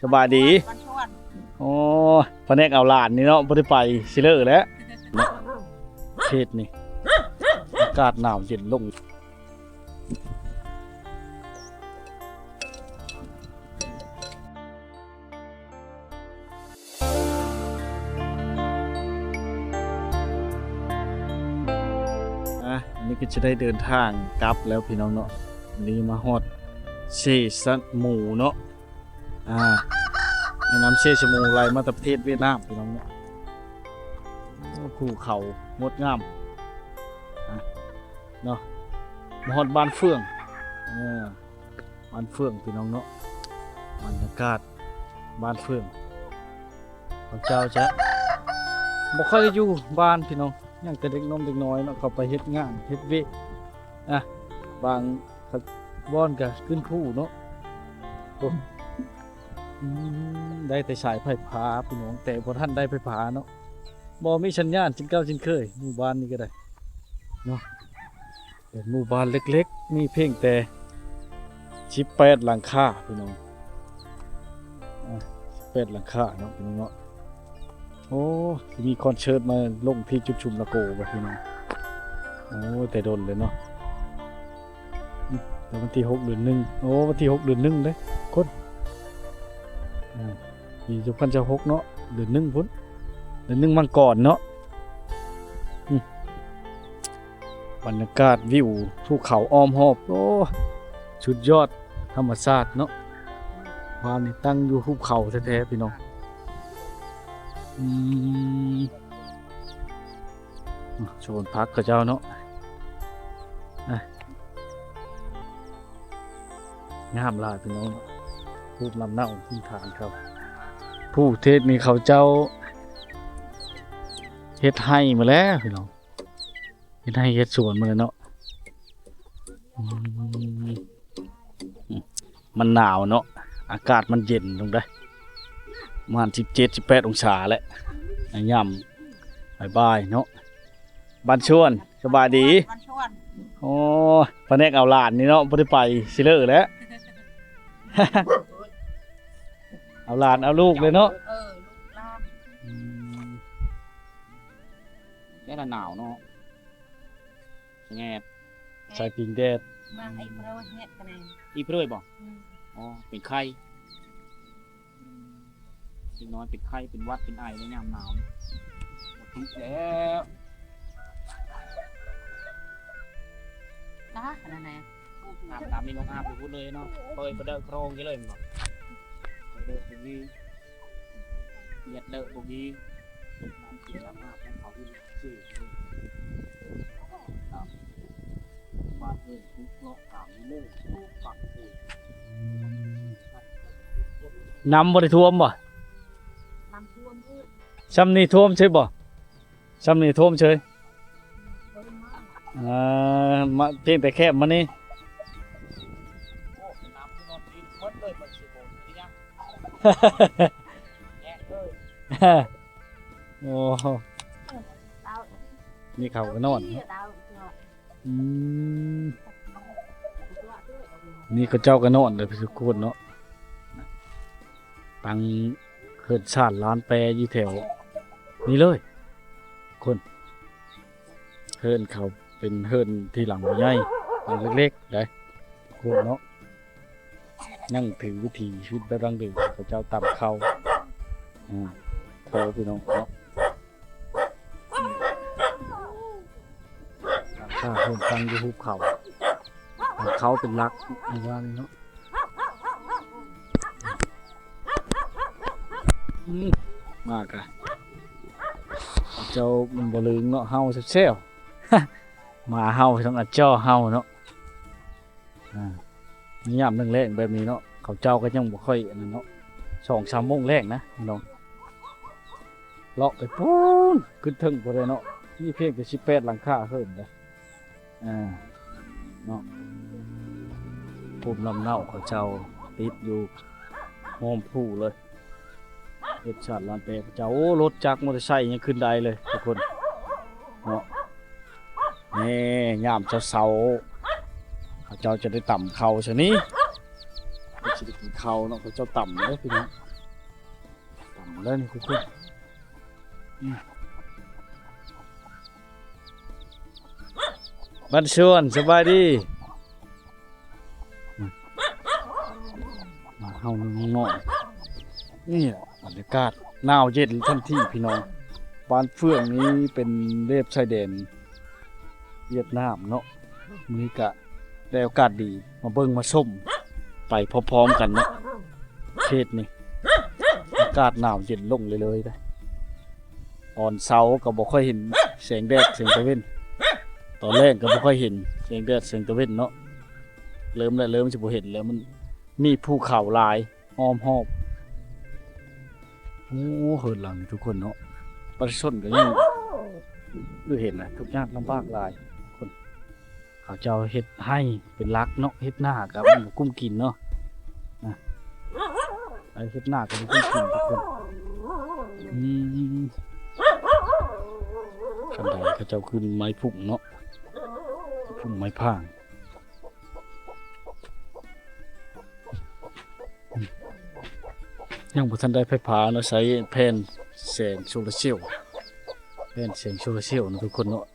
ສະບາຍດີ. ໂອ້ ພະແນກເອົາຫຼານນີ້ເນາະ ບໍ່ໄດ້ໄປຊິເລີແຫຼະ. ເຂດນີ້ອາກາດໜາວເຢັນລົງ. ອ່ະ ອັນນີ້ກໍຈະໄດ້ເດີນທາງກັບແລ້ວພີ່ນ້ອງເນາະ. ອັນນີ້ມາຮອດເຊສະໝູເນາະ. ອ່າ ແມ່ນ້ຳເຊສະໝູໄຫຼມາແຕ່ປະເທດຫວຽດນາມພີ່ນ້ອງເນາະ. ໂອ້ ພູເຂົາງົດງາມ ອ່ະ ເນາະ. ມາຮອດບ້ານເຟືອງ ເອີ ບ້ານເຟືອງພີ່ນ້ອງເນາະ. ບັນຍາກາດບ້ານເຟືອງ ເຂົາເຈົ້າຈະບໍ່ຄ່ອຍຢູ່ບ້ານພີ່ນ້ອງ ຍັງແຕ່ເດັກນ້ອຍເດັກນ້ອຍເນາະ ເຂົາໄປເຮັດງານເຮັດວຽກ. ອ່ະ ບາງບ່ອນກໍຂຶ້ນພູເນາະ. ໂອ້ ອືມ ໄດ້ແຕ່ສາຍໄຟຟ້າພີ່ນ້ອງ ແຕ່ບໍ່ທັນໄດ້ໄຟຟ້າເນາະ. ບໍ່ມີສັນຍານເຊັ່ນເກົ່າເຊັ່ນເຄີຍ ໝູ່ບ້ານນີ້ກໍໄດ້ເນາະ. ເປັນໝູ່ບ້ານເລັກໆ ມີພຽງແຕ່ສິບແປດຫຼັງຄາພີ່ນ້ອງ. ອ່າ ສິບແປດຫຼັງຄາເນາະພີ່ນ້ອງເນາະ. ໂອ້ ຊິມີຄອນເສີດມາລົງທີ່ຈຸດຊຸມລະໂກບໍ່ພີ່ນ້ອງ? ໂອ້ ແຕ່ດົນເລີຍເນາະ. ອືມ ແຕ່ວັນທີຫົກເດືອນໜຶ່ງ ໂອ້ ວັນທີຫົກເດືອນໜຶ່ງເດ້ຄົນ. ອ່າ ປີສອງພັນຊາວຫົກເນາະ ເດືອນໜຶ່ງພຸ້ນ ເດືອນໜຶ່ງມັງກອນເນາະ. ອືມ ບັນຍາກາດວິວພູເຂົາອ້ອມຮອບ ໂອ້ ສຸດຍອດທຳມະຊາດເນາະ. ບ້ານນີ້ຕັ້ງຢູ່ຫຸບເຂົາແທ້ໆ ພີ່ນ້ອງ. ອືມ ສວນຜັກເຂົາເຈົ້າເນາະ ອ່ະ ງາມຫຼາຍພີ່ນ້ອງ. ພູນຳເນົາພື້ນຖານເຂົາ ພູເຂດນີ້ເຂົາເຈົ້າເຮັດໄຮ່ໝົດແລ້ວພີ່ນ້ອງ ເຮັດໄຮ່ເຮັດສວນໝົດແລ້ວເນາະ. ອືມ ມັນໜາວເນາະ ອາກາດມັນເຢັນລົງເດ້ ປະມານສິບເຈັດ ສິບແປດອົງສາແຫຼະ ໃນຍາມບ່າຍໆເນາະ. ບ້ານຊວນ ສະບາຍດີ. ບ້ານຊວນ ໂອ້ ພະແນກເອົາຫຼານນີ້ເນາະ ບໍ່ໄດ້ໄປຊິເລີແຫຼະ. ເອົາຫຼານເອົາລູກເລີຍເນາະ. ເອີ ລູກຫຼານ. ອືມ ແຕ່ລະໜາວເນາະ ສະແງດ ສາຍປິງແດດ ມາໄອ້ເພິ່ນເຮັດກະແນ ອີເພິ່ນບໍ່? ອືມ ອໍ ເປັນໄຂ້ ເດັກນ້ອຍເປັນໄຂ້ ເປັນຫວັດ ເປັນໄອໃນຍາມໜາວ ບໍ່ຖືກແລ້ວ. ຕາຂະໜາດໃດ? ອາບນ້ຳນີ້ ນ້ອງອາບຢູ່ພຸ້ນເລີຍເນາະ ເປີດປະເດີກໂຄງຢູ່ເລີຍແມ່ນບໍ່? ປະເດີກຢູ່ນີ້ ຫຽດເລີະບໍ່ມີ ນ້ຳກິນນ້ຳອາບຂອງເຂົາຢູ່ນີ້. ນ້ຳບໍ່ໄດ້ຖ້ວມບໍ່? ນ້ຳຖ້ວມ ຊ່ຳນີ້ຖ້ວມເຊີຍບໍ່? ຊ່ຳນີ້ຖ້ວມເຊີຍ. ເອີ ມາ ພຽງແຕ່ແຄບມານີ້. ໂອ້ ນີ້ເຂົາກໍນອນເນາະ. ອືມ ນີ້ເຂົາເຈົ້າກໍນອນເດີທຸກຄົນເນາະ. ຕັ້ງເຮືອນຊານລານແປຢູ່ແຖວນີ້ເລີຍຄົນ. ເຮືອນເຂົາເປັນເຮືອນທີ່ຫຼັງບໍ່ໃຫຍ່ ຫຼັງເລັກໆໄດ໋ຄົນເນາະ. ຍັງຖືວິຖີຊີວິດແບບດັ້ງເດີມ ເຂົາເຈົ້າຕຳເຂົ້າ ອືມ ເຂົ້າພີ່ນ້ອງເນາະ. ຫຼັງຄາເຮືອນຕັ້ງຢູ່ຫຸບເຂົາ ເຂົາເປັນຫຼັກ ວ່ານີ້ເນາະ. ອືມ ມາກະ ເຈົ້າມັນບໍ່ລຶງເນາະ ເຫົ່າແຊວໆ ໝາເຫົ່າ ຕ້ອງອາເຈົ້າເຫົ່າເນາະ. ອ່າ ຍາມແລງໆແບບນີ້ເນາະ ເຂົາເຈົ້າກໍຍັງບໍ່ຄ່ອຍອັນນັ້ນເນາະ ສອງສາມໂມງແລງນະພີ່ນ້ອງ. ເລາະໄປພຸ້ນ ຂຶ້ນເທິງພຸ້ນເດ້ເນາະ ມີພຽງແຕ່ສິບແປດຫຼັງຄາເຮືອນເດ້. ອ່າ ເນາະ ພູມລຳເນົາເຂົາເຈົ້າຕິດຢູ່ໂຮມພູເລີຍ. ເຮັດຊາດລານແປເຂົາເຈົ້າ ໂອ້ ລົດຈັກ ມໍເຕີໄຊຍັງຂຶ້ນໄດ້ເລີຍທຸກຄົນເນາະ. ແນ່ ຍາມເຊົ້າໆ ເຂົາເຈົ້າຈະໄດ້ຕຳເຂົ້າຊະນີ້ ເພິ່ນຊິໄດ້ກິນເຂົ້າເນາະ ເຂົາເຈົ້າຕຳເດ້ພີ່ນ້ອງ. ແລ້ວນີ້ທຸກຄົນ ອືມ ບ້ານສວນ ສະບາຍດີ ອືມ ມາເຮົານ້ອງໆ ນີ້ແຫຼະບັນຍາກາດໜາວເຢັນທັນທີພີ່ນ້ອງ. ບ້ານເຟືອງນີ້ເປັນເລບຊາຍແດນຫວຽດນາມເນາະ ມື້ນີ້ກະ ໄດ້ໂອກາດດີມາເບິ່ງມາຊົມໄປພ້ອມໆກັນເນາະ. ເຂດນີ້ອາກາດໜາວເຢັນລົງເລື້ອຍໆເດ້. ຕອນເຊົ້າກໍບໍ່ຄ່ອຍເຫັນແສງແດດແສງຕາເວັນ, ຕອນແລງກໍບໍ່ຄ່ອຍເຫັນແສງແດດແສງຕາເວັນເນາະ. ເລີ່ມແລ້ວ ເລີ່ມຊິບໍ່ເຫັນແລ້ວ, ມັນມີພູເຂົາຫຼາຍ ອ້ອມຮອບ. ໂອ້ ເຮືອນຫຼັງນີ້ທຸກຄົນເນາະ ປະຊາຊົນກໍຍັງ ຄືເຫັນນະ ທຸກຍາກລຳບາກຫຼາຍ. ຄົນ ເຂົາເຈົ້າເຮັດໄຮ່ເປັນຫຼັກເນາະ, ເຮັດນາກໍບໍ່ກຸ້ມກິນເນາະ ນະ ໄປເຮັດນາກໍບໍ່ກຸ້ມກິນທຸກຄົນ. ອືມ ຄັນໃດເຂົາເຈົ້າຂຶ້ນໄມ້ພຸ້ງເນາະ, ພຸ້ງໄມ້ພາງ. ຍັງບໍ່ທັນໄດ້ໄຟຟ້າເນາະ, ໃຊ້ແຜ່ນແສງໂຊລາເຊວ ແຜ່ນແສງໂຊລາເຊວນະທຸກຄົນເນາະ.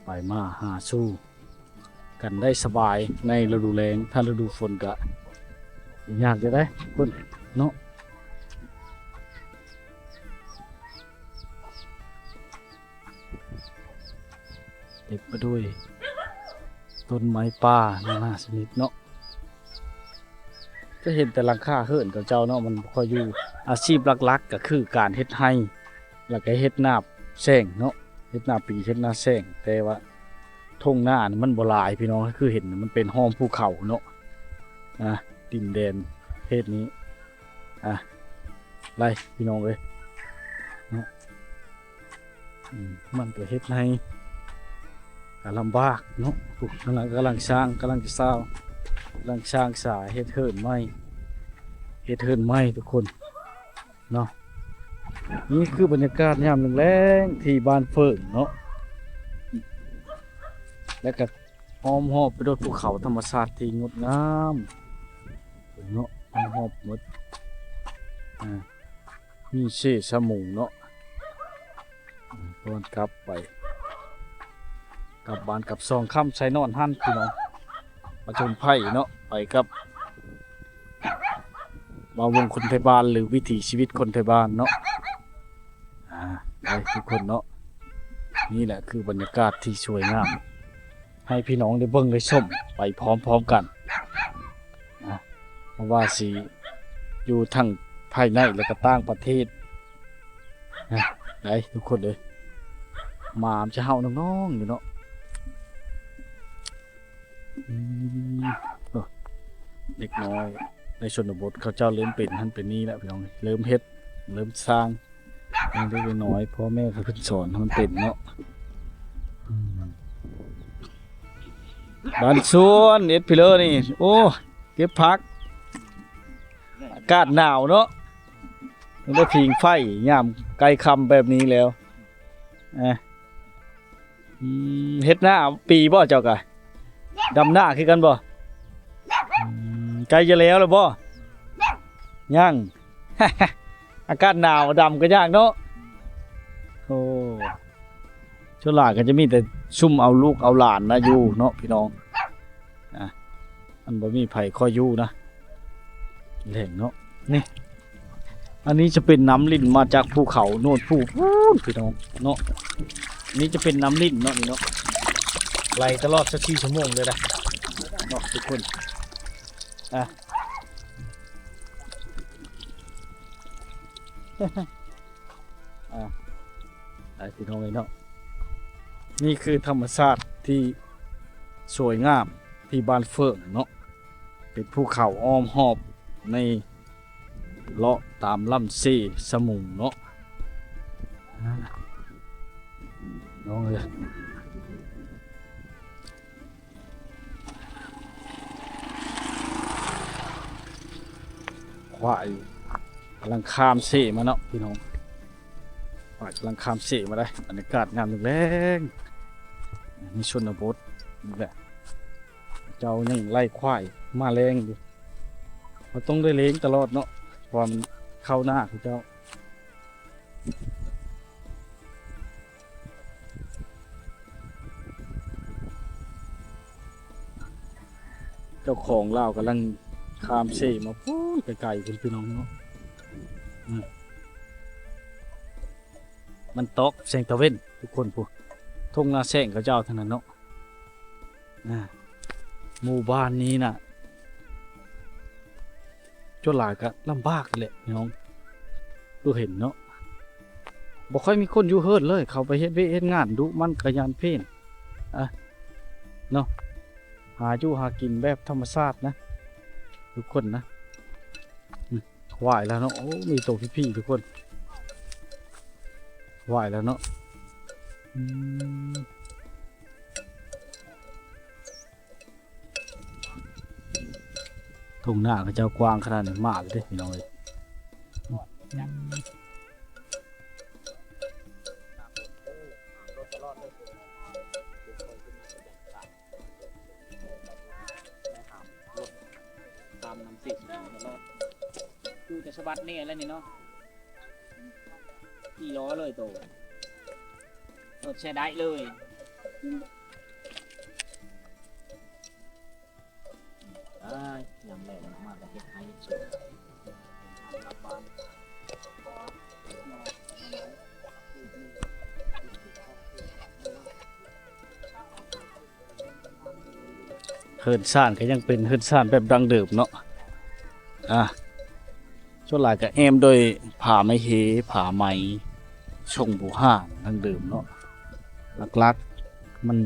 ໄປມາຫາສູ່ກັນໄດ້ສະບາຍໃນລະດູແລ້ງ, ຖ້າລະດູຝົນກະຍາກຢູ່ເດ້ ເພິ່ນເນາະ. ເຕັມໄປດ້ວຍຕົ້ນໄມ້ປ່ານານາຊະນິດເນາະ. ຈະເຫັນແຕ່ຫຼັງຄາເຮືອນເຂົາເຈົ້າເນາະ, ມັນບໍ່ຄ່ອຍຢູ່. ອາຊີບຫຼັກໆກໍຄືການເຮັດໄຮ່ ແລ້ວກໍເຮັດນາແຊງເນາະ, ເຮັດນາປີ ເຮັດນາແຊງ. ແຕ່ວ່າທົ່ງນານີ້ມັນບໍ່ຫຼາຍພີ່ນ້ອງ, ຄືເຫັນມັນເປັນຮ່ອມພູເຂົາເນາະ ນະ ດິນແດນເຂດນີ້. ອ່ະ ໄລ່ພີ່ນ້ອງເອີຍເນາະ. ອືມ ມັນກໍເຮັດໃຫ້ກໍລຳບາກເນາະ. ໂອ້ ນັ້ນນະກຳລັງສ້າງ ກຳລັງຈະສ້າງ ກຳລັງສ້າງສາເຮັດເຮືອນໃໝ່ ເຮັດເຮືອນໃໝ່ທຸກຄົນເນາະ. ນີ້ຄືບັນຍາກາດຍາມແລງໆທີ່ບ້ານເຟີງເນາະ ແລ້ວກໍ ອ້ອມຮອບໄປດ້ວຍພູເຂົາທຳມະຊາດທີ່ງົດງາມເນາະ, ອ້ອມຮອບໝົດ. ອ່າ ມີເຊສະໝູເນາະ, ຕອນກັບໄປ ກັບບ້ານກັບຊ່ອງ ຄ່ຳໃສ່ນອນຫັ້ນພີ່ນ້ອງ, ປະຈົນໄພເນາະ, ໄປກັບບ່າວວົງຄົນໄທບ້ານ ຫຼື ວິຖີຊີວິດຄົນໄທບ້ານເນາະ. ອ່າ ໄປທຸກຄົນເນາະ, ນີ້ແຫຼະຄືບັນຍາກາດທີ່ສວຍງາມ ໃຫ້ພີ່ນ້ອງໄດ້ເບິ່ງໄດ້ຊົມໄປພ້ອມໆກັນ ອ່າ ບໍ່ວ່າຊິຢູ່ທັງພາຍໃນ ແລະ ກໍຕ່າງປະເທດ ອ່າ ໄດ້ທຸກຄົນເອີຍ. ໝາມັນຈະເຫົ່ານ້ອງໆຢູ່ເນາະ. ອືມ ໂອ້ ເດັກນ້ອຍໃນຊົນນະບົດເຂົາເຈົ້າເລີ່ມເປັນຫັ້ນເປັນນີ້ແລ້ວພີ່ນ້ອງ, ເລີ່ມເຮັດ ເລີ່ມສ້າງ ຍັງເດັກນ້ອຍ ພໍ່ແມ່ເຂົາເພິ່ນສອນໃຫ້ມັນເປັນເນາະ. ອືມ ບ້ານສວນເອັດພີເລີນີ້ ໂອ້ ເກັບຜັກ ອາກາດໜາວເນາະ, ຍັງໄດ້ຜິງໄຟຍາມໃກ້ຄ່ຳແບບນີ້ແລ້ວ ອ່າ. ອືມ ເຮັດນາປີບໍ່ເຈົ້າກະ? ດຳນາຄືກັນບໍ່? ອືມ ໃກ້ຈະແລ້ວແລ້ວບໍ່? ຍັງ ອາກາດໜາວດຳກໍຍາກເນາະ. ໂອ້ ສ່ວນຫຼາຍກໍຈະມີແຕ່ຊຸມເອົາລູກເອົາຫຼານນະຢູ່ເນາະພີ່ນ້ອງ ອ່າ. ມັນບໍ່ມີໃຜຄ່ອຍຢູ່ນະ ແລ້ງເນາະ. ນີ້ ອັນນີ້ຈະເປັນນ້ຳລິນມາຈາກພູເຂົາໂນນພູພຸ້ນພີ່ນ້ອງເນາະ, ນີ້ຈະເປັນນ້ຳລິນເນາະ ນີ້ເນາະ ໄຫຼຕະຫຼອດຊາວສີ່ຊົ່ວໂມງເລີຍນະເນາະທຸກຄົນ ອ່າ. ອ່າ ໄປພີ່ນ້ອງເອີຍເນາະ, ນີ້ຄືທຳມະຊາດທີ່ສວຍງາມທີ່ບ້ານເຟີງເນາະ, ເປັນພູເຂົາອ້ອມຮອບໃນເລາະຕາມລຳເຊສະໝູເນາະ ອ່າ ນ້ອງເອີຍ. ຄວາຍກຳລັງຂ້າມເຊມາເນາະພີ່ນ້ອງ, ຄວາຍກຳລັງຂ້າມເຊມາໄດ໋. ບັນຍາກາດຍາມແລງໆ ໃນຊົນນະບົດນີ້ແຫຼະ, ເຈົ້າຍັງໄລ່ຄວາຍມາແລງຢູ່. ເຮົາຕ້ອງໄດ້ເລງຕະຫຼອດເນາະ ເພາະວ່າມັນເຂົ້ານາເຂົາເຈົ້າ. ເຈົ້າຂອງລາວກຳລັງຂ້າມເຊມາພຸ້ນໄກໆພຸ້ນ ພີ່ນ້ອງເນາະ. ອາ ມັນຕອກແສງຕາເວັນທຸກຄົນພຸ້ນ ທົ່ງນາແຊງເຂົາເຈົ້າທັງນັ້ນເນາະ. ອາ ໝູ່ບ້ານນີ້ນະ ສ່ວນຫຼາຍກະລຳບາກແຫຼະພີ່ນ້ອງ ຄືເຫັນເນາະ ບໍ່ຄ່ອຍມີຄົນຢູ່ເຮືອນເລີຍ ເຂົາໄປເຮັດວຽກເຮັດງານດຸ ມັນກະຢ້ານເພນ ອາ ເນາະ ຫາຢູ່ຫາກິນແບບທຳມະຊາດນະ ທຸກຄົນນະ. ອືມ ຫວາຍແລ້ວເນາະ ໂອ້ ມີໂຕພີ້ໆ ທຸກຄົນ ຫວາຍແລ້ວເນາະ. ອືມ ທົ່ງນາເຂົາເຈົ້າກວ້າງຂະໜາດນີ້ ໝາກເດ້ພີ່ນ້ອງເອີຍ. ຕາມນ້ຳເສດຕະຫຼອດ ຄືຈະສະບັດແດ່ແລ້ວນີ້ເນາະ ຂີ່ລໍ້ເລີຍໂຕ ລົດໃຊ້ໄດ້ເລີຍ. ອ້າຍ ຍາມແລງມາກະເຮັດໄຮ່ເຮັດສວນ ເຮືອນຊານກະຍັງເປັນເຮືອນຊານແບບດັ້ງເດີມເນາະ. ອາ ສ່ວນຫຼາຍກະແອ້ມດ້ວຍຜ້າໄມ້ເຮ ຜ້າໄມ້ຊົງບູຮານດັ້ງເດີມເນາະ. ຫຼັກໆ ມັນ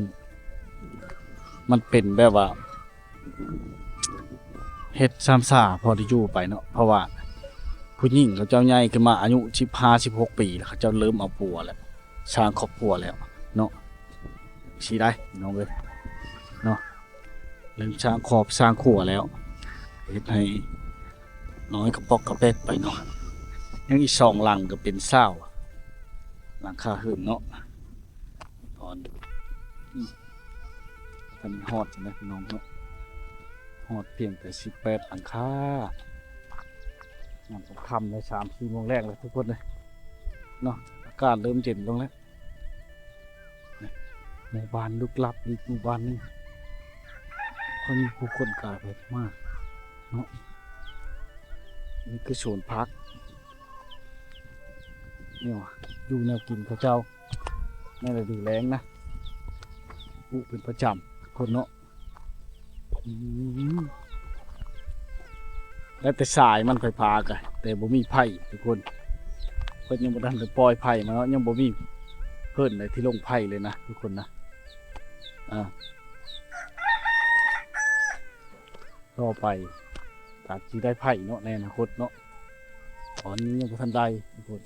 ມັນເປັນແບບວ່າ ເຮັດຊາມຊາພໍໄດ້ຢູ່ໄປເນາະ ເພາະວ່າຜູ້ຍິງເຂົາເຈົ້າໃຫຍ່ຂຶ້ນມາອາຍຸສິບຫ້າ ສິບຫົກປີ ແລ້ວເຂົາເຈົ້າເລີ່ມເອົາຜົວແລ້ວ ສ້າງຄອບຄົວແລ້ວເນາະ ຊີ້ໄດ໋ພີ່ນ້ອງເອີຍເນາະ. ເລີ່ມສ້າງຄອບສ້າງຄົວແລ້ວ ເຮັດໃຫ້ນ້ອຍກະປອກກະແປກໄປເນາະ. ຍັງອີກສອງຫຼັງກະເປັນຊາວຫຼັງຄາເຮືອນເນາະ. ຕອນ ອືມ ທັນຮອດນະພີ່ນ້ອງເນາະ ຮອດພຽງແຕ່ສິບແປດຫຼັງຄາ ຍາມຄ່ຳໆ ໄດ້ສາມສີ່ໂມງແລງແລ້ວທຸກຄົນເອີຍເນາະ ອາກາດເລີ່ມເຢັນລົງແລ້ວ. ໝູ່ບ້ານລຶກລັບອີກໝູ່ບ້ານໜຶ່ງ ເຂົາມີຜູ້ຄົນກາຍໄປມາເນາະ. ນີ້ຄືສວນຜັກ ນີ້ຫວາ ຢູ່ແນວກິນເຂົາເຈົ້າ ໃນລະດູແລ້ງນະ ປູກເປັນປະຈຳທຸກຄົນເນາະ. ອືມ ແລ້ວແຕ່ສາຍມັນໄຟຟ້າກະ ແຕ່ບໍ່ມີໄຟທຸກຄົນ ເພິ່ນຍັງບໍ່ທັນໄດ້ປ່ອຍໄຟມາເນາະ ຍັງບໍ່ມີເຮືອນໃດທີ່ລົງໄຟເລີຍນະທຸກຄົນນະ. ອາ ຕໍ່ໄປກະຊິໄດ້ໄຟເນາະ ໃນອະນາຄົດເນາະ ຕອນນີ້ຍັງບໍ່ທັນໄດ້ທຸກຄົນ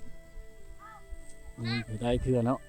ຍັງບໍ່ໄດ້ເທື່ອເນາະ.